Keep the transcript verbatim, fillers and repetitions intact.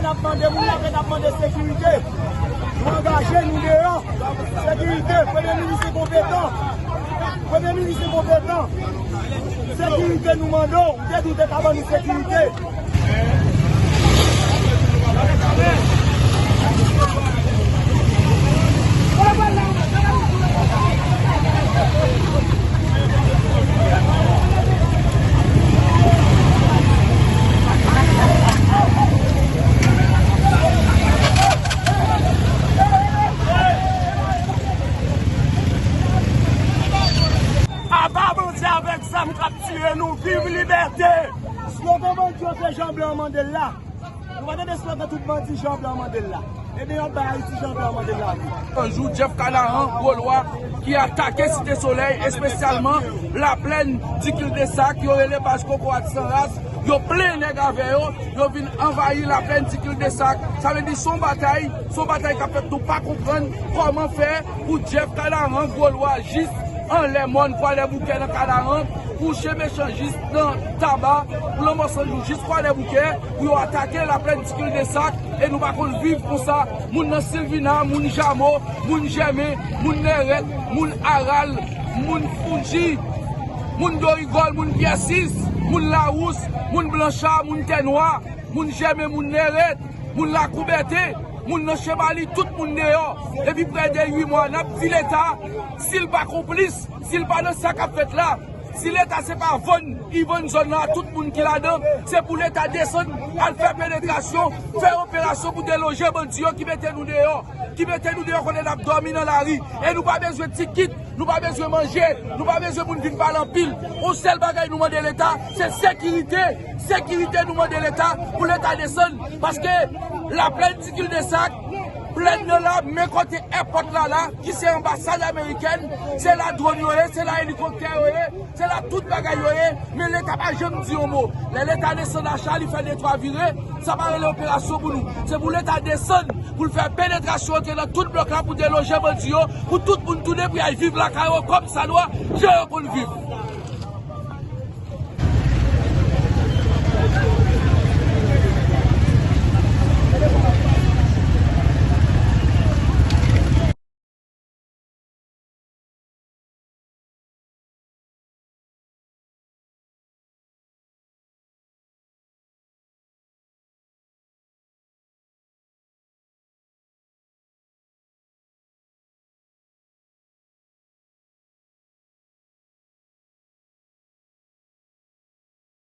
N ap mande moun la, n ap mande sekirite. Nou angaje, nou deyò. Sekirite, Premye Minis enkonpetan. Premye Minis enkonpetan. Sekirite nou mande w. Ou te di w te ka ban nou sekirite. Apa bandi avèk zam k ap tiye nou, viv libète! Slogan bandi yo se Jan Blan mande l la. Nou pa tande slogan tout bandi Jan Blan mande l la. Ebyen, y ap bay Ayiti Jan Blan mande l la tou. Yon jou, Jeff Canaran, gwo lwa, ki atake Site Solèy, espesyalman Laplèn, Dikil de Sak, yo rele baz Kokorat San Ras, yo plen nèg avè yo, yo vin anvayi Laplèn, Dikil de Sak. Sa vle di, se yon batay, se yon batay k ap fèt, nou pa konprann kòman fè pou Jeff Canaran, gwo lwa, jis anlè mòn Kwadèboukè nan Kanaran, pou Chen Mechan jis nan Taba, pou Lanmò San Jou jis Kwadèboukè, pou yo atake Laplèn, Dikil de Sak, e nou pa konn viv konsa. Moun nan Silvina, moun Jamo, moun Jèmen, moun Nèrèt, moun Aral, moun Founji, moun Dorigòl, moun Pyè Sis, moun Lawous, moun Blancha, moun Tènwa, moun Jèmen, moun Nèrèt, moun Lakou Bète, moun nan Chemali, tout moun deyò. Depi prè de uit mwa, n ap di Leta, si l pa konplis, si l pa nan sa k ap fèt la, si Leta se pa vann, li vann zòn nan a tout moun ki ladan, se pou Leta desann, al fè penetrasyon, fè operasyon pou deloje bandi yo ki mete nou deyò, ki mete nou deyò kote n ap dòmi nan lari. E nou pa bezwen ti kit, nou pa bezwen manje, nou pa bezwen moun vin pale anpil. Yon sèl bagay nou mande Leta, se sekirite. Sekirite nou mande Leta, pou Leta desann. Paske Laplèn, Dikil de Sak, Plèn nan la, men kote èpòt la la, ki se anbasad amerikèn, se la dwòn yo ye, se la elikoptè yo ye, se la tout bagay yo ye, men Leta pa janm di yon mo. Lè Leta desann a cha, li fè de twa vire, sa pa rele operasyon pou nou. Se pou Leta desann, pou l fè penetrasyon antre nan tout blòk la, pou deloje bandi yo, pou tout moun tounen, pou y al viv lakay yo kòm sa dwa, jan yo konn viv.